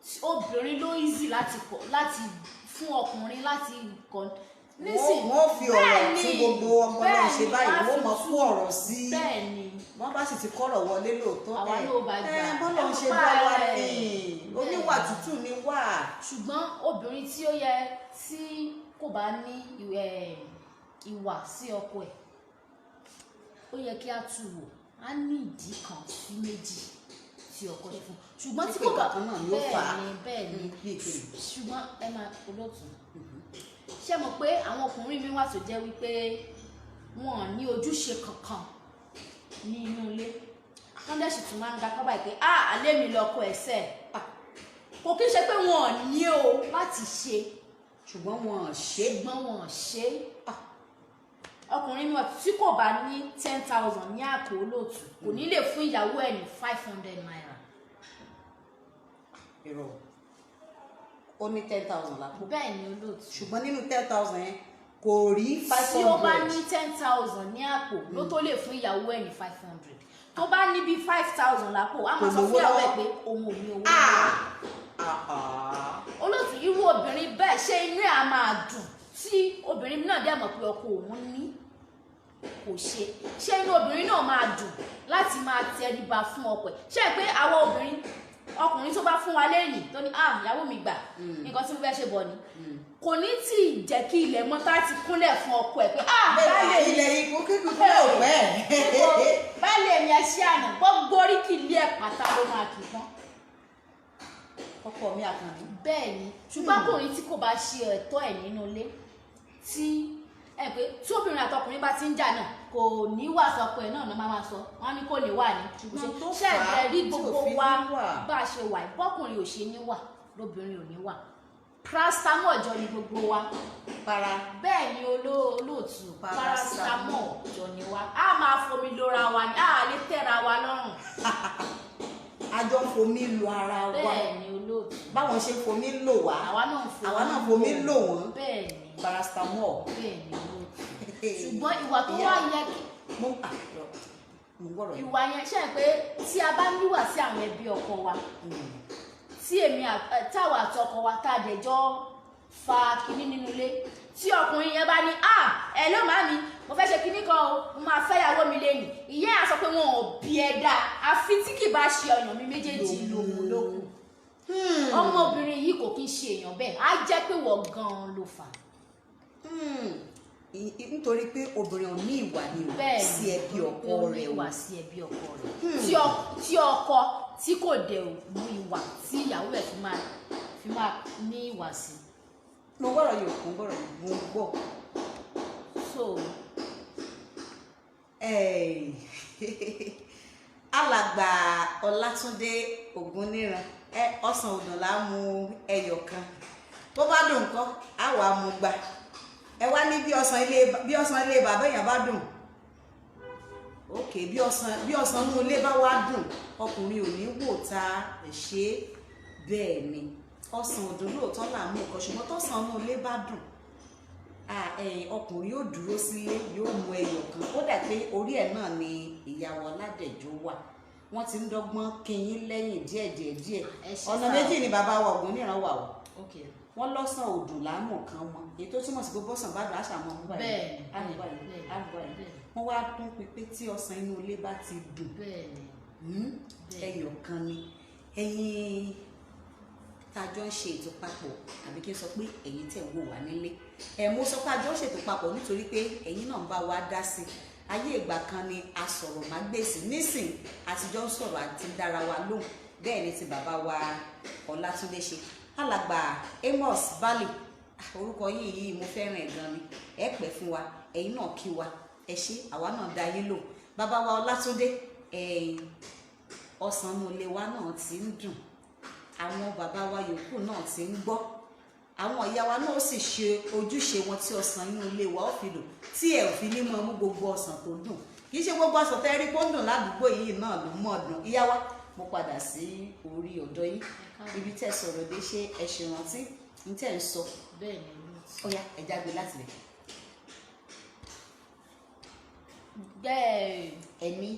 Tí obìnrin ló easy láti kọ láti fún ọkùnrin láti kọ nísìn. Wọ́n fi ọ̀rọ̀ Bẹ́ẹ̀ tí ni, gbogbo ọpọlọ bẹ́ẹ̀ ṣe ni, báyìí, wọ́n á wọ́n fi mọ tú. kó ọ̀rọ̀ sí. Bẹ́ẹ̀ ni. Wọ́n bá sì ti kọ́rọ̀ wọlé lóòótọ́. Àwa ẹ náà bá gbà. Ẹ bọ́lá ń ṣe Ẹ mọ̀ dá wa pa ní ẹ̀. oníwà tútù ni wà. Ṣùgbọ́n obìnrin tí ó yẹ tí kò bá ní ìwà sí ọkọ ẹ̀, ó yẹ kí á tù wò, á ní ìdí kan sí méjì tí ọkọ ṣe fún, ṣùgbọ́n tí Pé kò bá nǹkan kan náà ni ó fà á. Bẹ́ẹ̀ ni, bẹ́ẹ̀ ni. Bí ìpele. Ṣùgbọ́n ẹ máa, olóòtú, ṣé mọ̀ pé àwọn ọkùnrin mi wà tó jẹ́ wípé wọn ò ní ojúṣe kankan ní inú ilé, wọ́n dẹ̀ sì tún máa ń ga kábàá pé, "Ah, alẹ́ mi lọ́kọ ẹ̀sẹ̀." Kò kí ń ṣe pé wọn ò ní o láti ṣe. Ṣùgbọ́n wọn ò ṣe. Ṣùgbọ́n wọn ò ṣe. Ọkùnrin mi wà tí kò bá ní 10,000 ní àpò, olóòtú, kò ní lè fún ìyàwó ẹ̀ ní ₦500. Irọ́, ó ní 10,000 lápò? Bẹ́ẹ̀ ni olóòtú. Ṣùgbọ́n nínú 10,000 yẹn, kò rí five Tí ó bá hundred. ní 10,000 ní àpò ló tó lè fún ìyàwó ẹ̀ ní 500. Tó bá ní bí 5,000 lápò, á máa Kò sọ lówó fún ìyàwó ẹ̀ lọ́wọ́. pé òun ò ní owó lọ́wọ́. Ah, ah. Olóòtú, irú obìnrin bẹ́ẹ̀, ṣé inú ẹ̀ á máa dùn tí obìnrin náà dẹ̀ mọ̀ pé ọkọ òun ní kò ṣe? Ṣé inú obìnrin náà máa dùn láti máa tẹríba fún ọkọ ẹ̀? Ṣé pé àwọn obìnrin, ọkùnrin tó bá fún wa lẹ́yìn tó ní, "Ah, ìyàwó mi, gbà, nǹkan tí mo fẹ́ ṣe bọ̀ ni," kò ní tí ì jẹ́ kí ilẹ̀ mọ́ tá ti kúnlẹ̀ fún ọkọ ẹ̀ pé, "Ah, Bẹ́ẹ̀ baálé mi." ilẹ̀ ikú kíkú kúlẹ̀ ò pẹ́. "Baálé mi, ẹ ṣé àná." Gbogbo oríkì ilé ẹ̀ pátá ló máa kì í tán. Ọkọ mi àkànní. Bẹ́ẹ̀ ni. Ṣùgbọ́n ọkùnrin tí kò bá ṣe ẹ̀tọ́ ẹ̀ nínú ilé, tí ẹ pé tí obìnrin àtọkùnrin bá ti ń jà náà, kò ní wà sọkọ ẹ̀ náà máa sọ wọ́n ní kò ní wà ní. Ṣùgbọ́n tó Ṣe fà á ẹ rí tí ò gbogbo fi wa ní wà. bá a ṣe wà, bọ́kùnrin ò ṣe ní wà lóbìnrin ò ní wà, paracetamol jọ ni gbogbo wa. Para. Bẹ́ẹ̀ ni olóòtú. Paracetamol. Paracetamol jọ ni wa, a máa fomi lora wa ni, a lè tẹ́ra wa lọ́rùn. A jọ ń fomi lo ara wa. Bẹ́ẹ̀ ni olóòtú. Báwọn ṣe ń fomi lò wá, àwa náà ń fomi àwa náà fomi lò wọ́n. Bẹ́ẹ̀ ni. Paracetamol. Bẹ́ẹ̀ ni olóòtú. Ṣùgbọ́n ìwà tó wá yẹ kí Mo mo gbọ́dọ̀ yìí. Ìwà yẹn, ṣe é pé tí a bá níwà sí àwọn ẹbí ọkọ wa, tí èmi táwa àti ọkọ wa tá a dẹ̀ jọ fa kinní nínú ilé, tí ọkùnrin yẹn bá ní, "Ah, ẹ ló máa mi, mo fẹ́ ṣe kinní kan o, mo máa fẹ́ ìyàwó mi lẹ́yìn," ìyẹn á sọ pé wọn ò bí ẹ dáa, àfi tí kì bá ṣe ọyàn mi méjèèjì lòun lókun. Ọmọbìnrin yìí kò kí ń ṣe èèyàn bẹ́ẹ̀, á jẹ́ pé wọ́n gan-an ló fà á. Nítorí pé obìnrin ò ní ìwà ni o Bẹ́ẹ̀ sí ni, ẹbí torí ọkọ pé ó ní rẹ̀ o. ìwà sí ẹbí ọkọ rẹ̀. Tí ọkọ tí kò dẹ̀ mú ìwà tí ìyàwó ẹ̀ fi máa ní ìwà sí. Mo gbọ́dọ̀ yóò kún gbọ́dọ̀ mo gbọ́. So Alàgbà Ọlátúndé Ògúnníran, ẹ ọsàn òdùn là á mu ẹyọ kan, bó bá dùn nǹkan á wàá mu gbà. Ẹ wá ní bí ọsàn ilé bàbá èèyàn bá dùn, ok, bí ọsàn inú ilé bá wá dùn, ọkùnrin ò ní wò ta ẹ̀ ṣe. Bẹ́ẹ̀ ni, ọsàn òdùn lóòótọ́ là ń mú nǹkan, ṣùgbọ́n tọ́sàn inú ilé bá dùn, ọkùnrin yóò dúró sílé, yóò mú ẹyọ kan. Ó dà pé orí ẹ̀ náà ni ìyàwó Ọládẹ̀jọ wà, wọ́n ti ń dọ́gbọ́n kínyín lẹ́yìn díẹ̀ díẹ̀ díẹ̀. Ẹ ṣé Ọ̀nà sá. méjì ni bàbá wa Ògúnníran wà o. Ok. Wọ́n lọ́sàn òdùn láàmú kan mọ́, èyí tó túmọ̀ sí pé bọ́sàn bá dùn, àṣà mọ́ mú báyìí, Bẹ́ẹ̀ni, àmú báyìí, bẹ́ẹ̀ni, àmú báyìí. Bẹ́ẹ̀ni. Wọ́n wá tún pípé tí ọsàn inú ilé bá ti dùn, Bẹ́ẹ̀ni. Bẹ́ẹ̀ni. ẹyọ kan ni. Ẹ̀yin tá a jọ ń ṣe ètò papọ̀, àbí kí n sọ pé ẹ̀yin tẹ̀ ń wò wá nílé ẹ̀, mo sọ pé a jọ ń ṣètò papọ̀ nítorí pé ẹ̀yin náà ń bá wa dá sí i. Ayé ìgbà kan ni a sọ̀rọ̀ má gbèsè, nísìn àtijọ́ ń sọ̀rọ̀ àti dára wa lóhùn. Bẹ́ẹ̀ ni ti bàbá wa Ọlátúndé ṣe. Alàgbà Amos Bali, orúkọ yìí yìí mo fẹ́ràn ẹ̀ gan ni, ẹ pẹ́ fún wa. Ẹ̀yin náà kí wa, ẹ ṣé, àwa náà dá yín lò. Bàbá wa Ọlátúndé, ẹ̀yin ọsàn inú ilé wa náà ti ń dùn, àwọn bàbá wa yòókù náà ti ń gbọ́, àwọn ìyá wa náà sì ṣe ojúṣe wọn tí ọsàn inú ilé wa ó fi dùn, tí ẹ ò fi ní mọ mú gbogbo ọsàn tó dùn. Kì í ṣe gbogbo ọsàn tẹ́ rí kó ń dùn ládùúgbò yìí náà ló mọ̀ dùn. Ìyá wa, mo padà sí orí ọ̀dọ̀ yín, ibi tẹ́ sọ̀rọ̀ dé, ṣé ẹ ṣe rántí ní tẹ́ ń sọ? Bẹ́ẹ̀ ni, olóòtú. Ó yá, ẹ jágbe láti lẹ̀. Bẹ́ẹ̀. Ẹni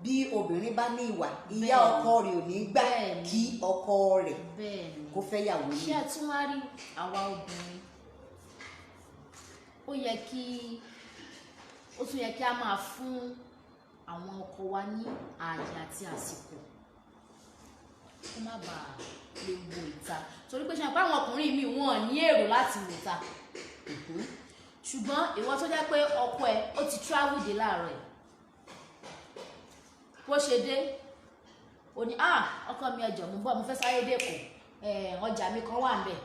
bí obìnrin bá ní ìwà, ìyá Bẹ́ẹ̀ni. ọkọ rẹ̀ ò ní gbà Bẹ́ẹ̀ni. kí ọkọ rẹ̀ Bẹ́ẹ̀ni. kó fẹ́ yàwó Ṣé yìí. ẹ tún wá rí àwa obìnrin, ó yẹ kí ó tún yẹ kí a máa fún àwọn ọkọ wa ní ààyè àti àsìkò kó má bàa lè wo ìta, torí pé ṣe àpá àwọn ọkùnrin mi, wọn ò ní èrò láti wò ta. Ṣùgbọ́n ìwọ tó jẹ́ pé ọkọ ẹ ó ti travel dé láàárọ̀ ẹ̀, bó ṣe dé, ó ní, "Ah, ọkọ mi, ẹjọ, mo bọ̀, mo fẹ́ sáré dẹ́kọ̀, ọjà mi kan wà níbẹ̀."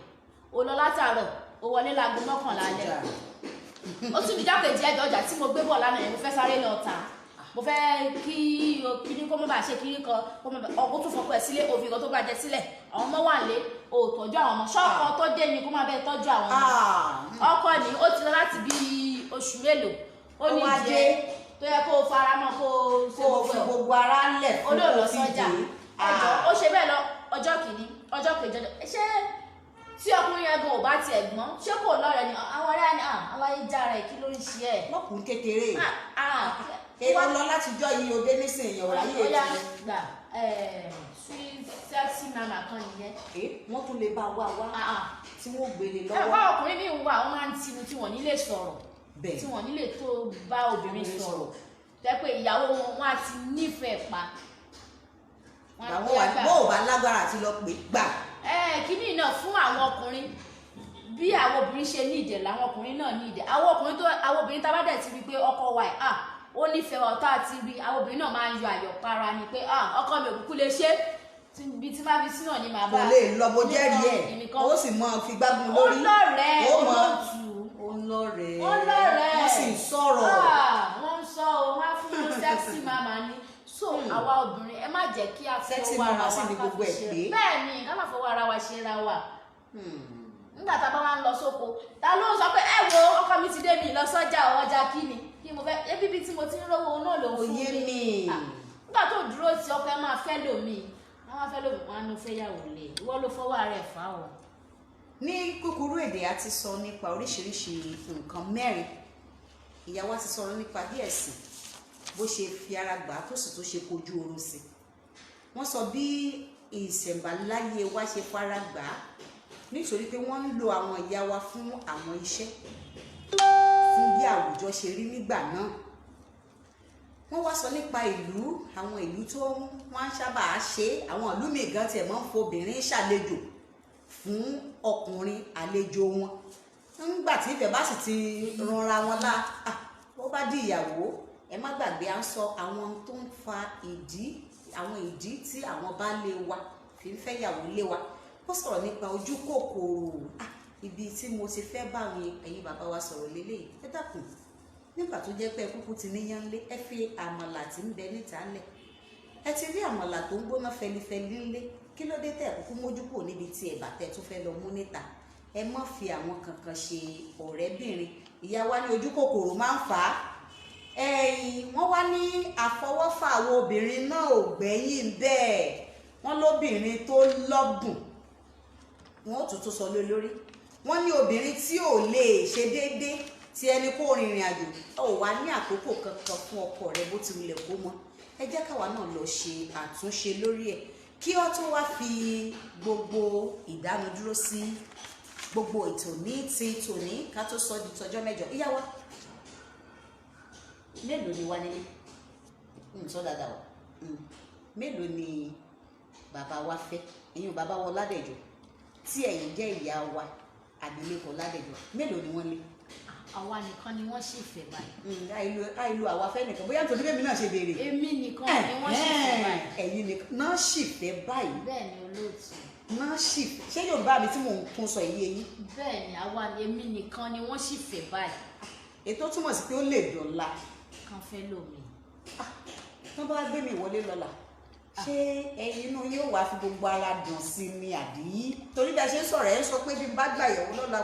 Ó lọ látàárọ̀, ó wọlé láago 11 alẹ́. Ó tún di jákèjì, "Ẹjọ, ọjà tí mo gbé bọ̀ lánàá yẹn, mo fẹ́ sáré lọ tà, mo fẹ́ kí kíní kó má bàa ṣe kíní kan kó má bàa." Ọkọ tún fọkọ ẹ sílé, òfin kan tó bá jẹ sílẹ̀, àwọn ọmọ wà lé, o ò tọ́jú àwọn ọmọ. Ṣọ́ọ̀kan tó dé ni kó má bẹ́ẹ̀ tọ́jú àwọn ọmọ? Ọkọ ni ó ti lọ láti bí oṣù mélòó, ó ní Ó wá jẹ dé. tó yẹ kó o fara mọ́, kó o ṣe Kó o fi gbogbo ẹ̀, gbogbo ara lẹ̀ fún olóòlò kó fi sọ́jà. dé. Ẹjọ́, ó ṣe bẹ́ẹ̀ lọ ọjọ́ kìíní, ọjọ́ kejì, ọjọ́ ṣé tí ọkùnrin yẹn gan ò bá tiẹ̀ gbọ́n, ṣé kò lọ́rẹ̀ ni àwọn ọ̀rẹ́ ni àwọn ayé jára ẹ̀, kí ló ń ṣe ẹ̀? Lọ́kùnrin kékeré. Ah, ah, Èèyàn lọ látijọ́ yìí, òde nísìnyí, ọ̀rọ̀ ayé Ó yá, ètò. gbà sweet sexy mama kan nìyẹn. Wọ́n tún lè bá wá wá Ah, ah. tí wọ́n gbélé Ẹ lọ́wọ́. wá, ọkùnrin mi wà, wọ́n máa ń tinú tí wọ́n ní lè sọ̀rọ̀, tí wọ́n ní lè tó bá obìnrin Obìnrin sọ̀rọ̀, sọ̀rọ̀. Tẹ́ pé ìyàwó wọn, wọ́n á ti nífẹ̀ẹ́ pa. Wọ́n á Àwọn ti wà gbà. bó o bá lágbára àti lọ pé gbà. Ẹ kínní náà fún àwọn ọkùnrin, bí àwọn obìnrin ṣe ní ìdẹ̀ làwọn ọkùnrin náà ní ìdẹ̀. Àwọn ọkùnrin tó àwọn obìnrin tá a bá dẹ̀ ti rí i pé ọkọ wa ẹ̀, ah, ó nífẹ̀ẹ́ wa, tá a ti rí, àwọn obìnrin náà máa ń yọ àyọ̀para ni pé, ah, ọkọ mi ò kúkú lè ṣe bí tí máa fi sí náà ni màá Kò bá. lè lọ bó jẹ́rìí ẹ̀. Nìkan. Ó sì mọ fi gbágun Ó lórí. lọ́rẹ̀ẹ́. Ó mọ Olóòtú. Ó lọ́rẹ̀ẹ́. Ó lọ́rẹ̀ẹ́. Wọ́n sì ń sọ̀rọ̀. Ah, wọ́n ń sọ o, wọ́n á fún wọn sexy mama ni. So àwa obìnrin, ẹ má jẹ́ kí a fi Sexy ọwọ́ ara mama wa sì ni ká gbogbo fi ẹ̀ ṣe. pé. Bẹ́ẹ̀ ni, ká má fọwọ́ ara wa ṣe ra wa. Nígbà tá a bá wá ń lọ sóko, ta ló ń sọ pé, "Ẹ wo, ọkọ mi ti dé, mi lọ sọ́jà o, ọjà kí ni kí mo fẹ́ ebi bí tí mo ti ń rówó náà ló ń fún Òye mi." mi. Ah, nígbà tó dúró tí ọkọ ẹ máa fẹ́ lòmíì, wọ́n máa fẹ́ lòmíì, wọ́n á ní fẹ́ yàwó lé, ìwọ ló fọwọ́ ara ẹ̀ fà o. Ní kúkúrú èdè, a ti sọ nípa oríṣiríṣi nǹkan mẹ́rin. Ìyàwó ti sọ̀rọ̀ nípa bí ẹ̀sìn bó ṣe fi ara gbà á, tó sì tó ṣe kojú oorun sí. Wọ́n sọ bí ìṣẹ̀ǹbáláyé wa ṣe fara gbà á, nítorí pé wọ́n ń lo àwọn ìyá wa fún àwọn iṣẹ́, fún bí àwùjọ ṣe rí nígbà náà. Wọ́n wá sọ nípa ìlú, àwọn ìlú tó wọ́n sábà ṣe, àwọn ìlú míì gan tiẹ̀ máa ń fobìnrin ṣàlejò fún ọkùnrin àlejò wọn. Ńgbà tí ìfẹ́ bá sì ti ranra wọn lá, ó bá di ìyàwó. Ẹ má gbàgbé, à ń sọ àwọn tó ń fa ìdí, àwọn ìdí tí àwọn baálé wa fi ń fẹ́ ìyàwó lé wa. Ó sọ̀rọ̀ nípa ojú kòkòrò. Ibi tí mo ti fẹ́ bá àwọn ẹ̀yin bàbá wa sọ̀rọ̀ lélẹ́yìí, ẹ dákun, nígbà tó jẹ́ pé ẹ kúkú ti níyàn ńlé, ẹ fi àmàlà tí ń bẹ níta lẹ̀, ẹ ti rí àmàlà tó ń gbóná fẹlifẹli ńlé, kí ló dé tẹ́ ẹ kúkú mójú kúrò níbi tí ẹ̀bà tẹ́ tún fẹ́ lọ mú níta? Ẹ má fi àwọn kankan ṣe ọ̀rẹ́bìnrin. Ìyá wa ní ojú kòkòrò máa ń fà á. Ẹ̀yìn wọ́n wá ní àfọwọ́fà àwọn obìnrin náà ò gbẹ́yìn bẹ́ẹ̀. Wọ́n lóbìnrin tó lọ́bùn, wọ́n ó tuntun sọ lé lórí. Wọ́n ní obìnrin tí ò lè ṣe déédé, tí ẹni kó rìnrìn àjò, ò wá ní àkókò kankan fún ọkọ rẹ bó ti wulẹ̀ kó mọ. Ẹ jẹ́ káwa náà lọ ṣe àtúnṣe lórí ẹ̀, kí ó tó wá fi gbogbo ìdánudúró sí gbogbo ètò ní ti tòní, ká tó sọ di tọjọ́ mẹ́jọ. Ìyá wa, mélòó ni wá nílé? Sọ dáadáa o. Mélòó ni bàbá wa fẹ́? Ìyún bàbá wa Ọládẹ̀jọ, tí ẹ̀yin jẹ́ ìyá wa abilékọ Ọládẹ̀jọ, mélòó ni wọ́n lé? Àwa nìkan ni wọ́n sì fẹ́ báyìí. Àìlú àwa fẹ́ nìkan, bóyá nítorí bẹ́ẹ̀ mi náà ṣe béèrè. Èmi nìkan ni wọ́n sì fẹ́ báyìí. Ẹ̀yin nìkan náà sì fẹ́ báyìí? Bẹ́ẹ̀ ni, olóòtú. Náà sì fẹ́. Ṣé Yorùbá mi tí mò ń tún sọ yìí eyín? Bẹ́ẹ̀ ni, àwa èmi nìkan ni wọ́n sì fẹ́ báyìí. Ètò túmọ̀ sí pé ó lè dọ̀la. Kan fẹ́ lómi. Tán bá gbé mi wọlé lọ́la, ṣé ẹ̀yin inú yóò wá fi gbogbo ara dùn sí ni, àbí torí bí a ṣe ń sọ̀rọ̀, ẹ̀ ń sọ pé bí n bá gbà yẹ̀wò lọ́la,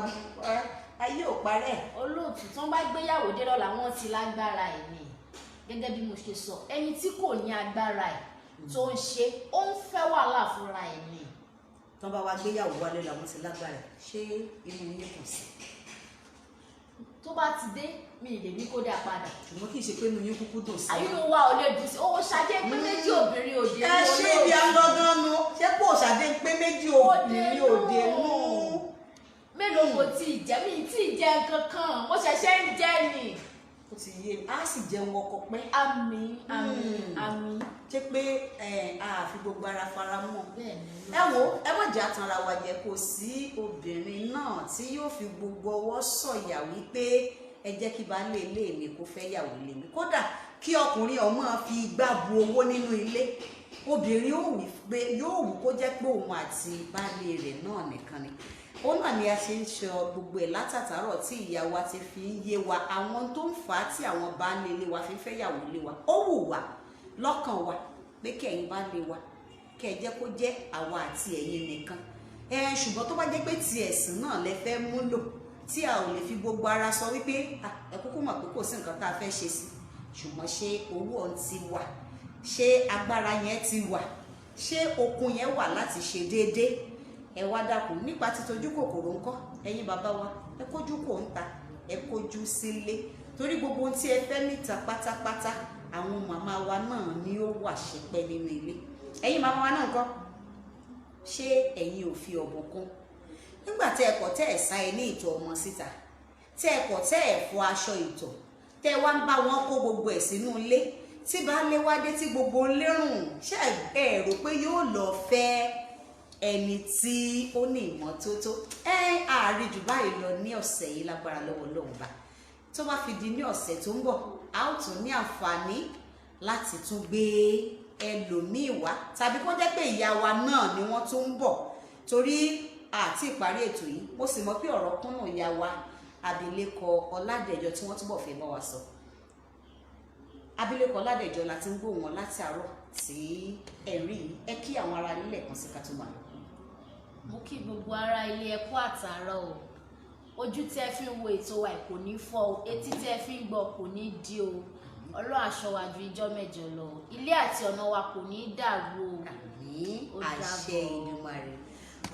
ayé ò parẹ́? Olóòtú, tán bá gbéyàwó dé lọ́la, wọ́n ti lágbára ẹ̀ ni. Gẹ́gẹ́ bí mo ṣe sọ, ẹni tí kò ní agbára ẹ̀ tó ń ṣe, ó ń fẹ́ wàhálà fúnra ẹ̀ ni. Tán bá wá gbéyàwó wálé làwọn ti lágbára ẹ̀, ṣé inú yín kàn sí? Tó bá ti dé, mi ì lè ní kó dá padà. Ṣùgbọ́n kì í ṣe pé inú yín kúkú dùn sí. Àyínú wa ò lè dùn sí owó ṣadé pé méjì obìnrin òde. Ẹ ṣe ibi àgángan nu, ṣé kò ṣàdé pé méjì obìnrin òde nù? Mélòó mo tí ì jẹ? Mi tí ì jẹ nǹkan kan, mo ṣẹ̀ṣẹ̀ ń jẹ ni. Ó ti yé mi, á sì jẹun ọkọ pẹ́. Àmín, àmín, àmín. Ṣé pé a fi gbogbo ara fara mọ́? Bẹ́ẹ̀ ni. Ẹ wo, ẹ má jà tanra wa jẹ, kò sí obìnrin náà tí yóò fi gbogbo ọwọ́ sọ̀yà wípé ẹ jẹ́ kí baálé ilé mi kó fẹ́ yàwó ilé mi. Kódà kí ọkùnrin ọmọ fi igbá bu owó nínú ilé, obìnrin yóò wí pé yóò wù kó jẹ́ pé òun àti baálé rẹ̀ náà nìkan ni. Òun náà ni a ṣe ń sọ gbogbo ẹ̀ látàtàárọ̀, tí ìyá wa ti fi ń yé wa àwọn tó ń fà á tí àwọn baálé ilé wa fi ń fẹ́ yàwó ilé wa. Ó wù wá lọ́kàn wa pé kí ẹ̀yin baálé wa kẹ́ ẹ jẹ́ kó jẹ́ àwa àti ẹ̀yin nìkan ẹ, ṣùgbọ́n tó bá jẹ́ pé ti ẹ̀sìn náà lẹ fẹ́ múlò, tí a ò lè fi gbogbo ara sọ wípé ẹ kúkú mọ̀ pé kò sí nǹkan tá a fẹ́ ṣe sí, ṣùgbọ́n ṣé owó ọ̀hún ti wà? Ṣé agbára yẹn ti wà? Ṣé okun yẹn wà láti ṣe déédéé? Ẹ wá dákun, nípa títojú kòkòrò ńkọ́? Ẹ̀yin bàbá wa, ẹ kójú kò ń ta, ẹ kójú sílé, torí gbogbo ohun tí ẹ fẹ́ níta pátápátá, àwọn màmá wa náà ni ó wà ṣẹpẹ́ nínú ilé. Ẹ̀yin màmá wa náà ńkọ́? Ṣé ẹ̀yin ò fi ọ̀bùn kún nígbà tẹ́ ẹ kọ̀ tẹ́ ẹ sá ẹ ní ìtọ̀ ọmọ síta, tẹ́ ẹ kọ̀ tẹ́ ẹ fọ aṣọ ìtọ̀, tẹ́ ẹ wá ń bá wọn kó gbogbo ẹ̀ sínú ilé, tí baálé wá dé tí gbogbo lérùn, ṣé ẹ rò pé yóò lọ fẹ́ ẹni tí ó ní ìmọ́tótó? Ẹ àárí jù báyìí lọ ní ọ̀sẹ̀ yìí. Lágbára lọ́wọ́ Ọlọ́run bá, tó bá fi di ní ọ̀sẹ̀ tó ń bọ̀, a ó tún ní àǹfààní láti tún gbé ẹlòmíì wá, tàbí kó jẹ́ pé ìyá wa náà ni wọ́n tún ń bọ̀, torí àti ìparí ètò yìí, mo sì mọ̀ pé ọ̀rọ̀ kúnnù ìyá wa abilékọ Ọládẹ̀jọ tí wọ́n túbọ̀ fẹ́ bá wa sọ. Abilékọ Ọládẹ̀jọ la ti ń gbóhùn wọn láti àárọ̀ tí ẹ̀rí yìí. Ẹ kí àwọn ará nílẹ̀ kan sí ká tó máa lọ. Mo kí gbogbo ará ilé, ẹ kú àtàárọ̀ o. Ojú tẹ́ fi ń wo ètò wa kò ní fọ́ o, etí tẹ́ fi ń gbọ́ kò ní di o. Ọlọ́run aṣọ wa ju ijọ́ mẹ́jọ lọ. Ilé àti ọ̀nà wa kò ní dàrú o. Àmín. Ó Àṣẹ dàbọ̀. Èdùmàrè.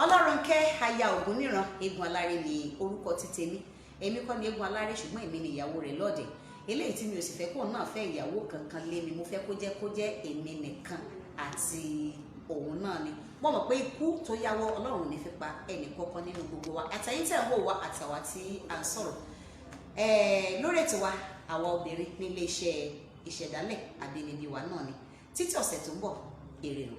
Ọlọ́runkẹ́ aya Ògúnníran Eégún Aláré ni orúkọ ti tèmi. Èmi kọ́ ni Eégún Aláré, ṣùgbọ́n èmi ni ìyàwó rẹ̀ lọ́ọ̀dẹ̀ eléyìí tí mi ò sì fẹ́ kóun náà fẹ́ ìyàwó kankan lé mi. Mo fẹ́ kó jẹ́ èmi nìkan àti òun náà ni. Mo mọ̀ pé ikú tó yáwọ́, Ọlọ́run ò ní fi pa ẹnì kọ̀ọ̀kan nínú gbogbo wa, àtẹ̀yìn tẹ̀ ń wò wá, àtàwà tí à ń sọ̀rọ̀ lórí ètò wa àwa obìnrin nílé iṣẹ́ Ìṣẹ̀dálẹ̀ Àbínibí wa náà ni. Títí ọ̀sẹ̀ tó ń bọ̀, èrè o.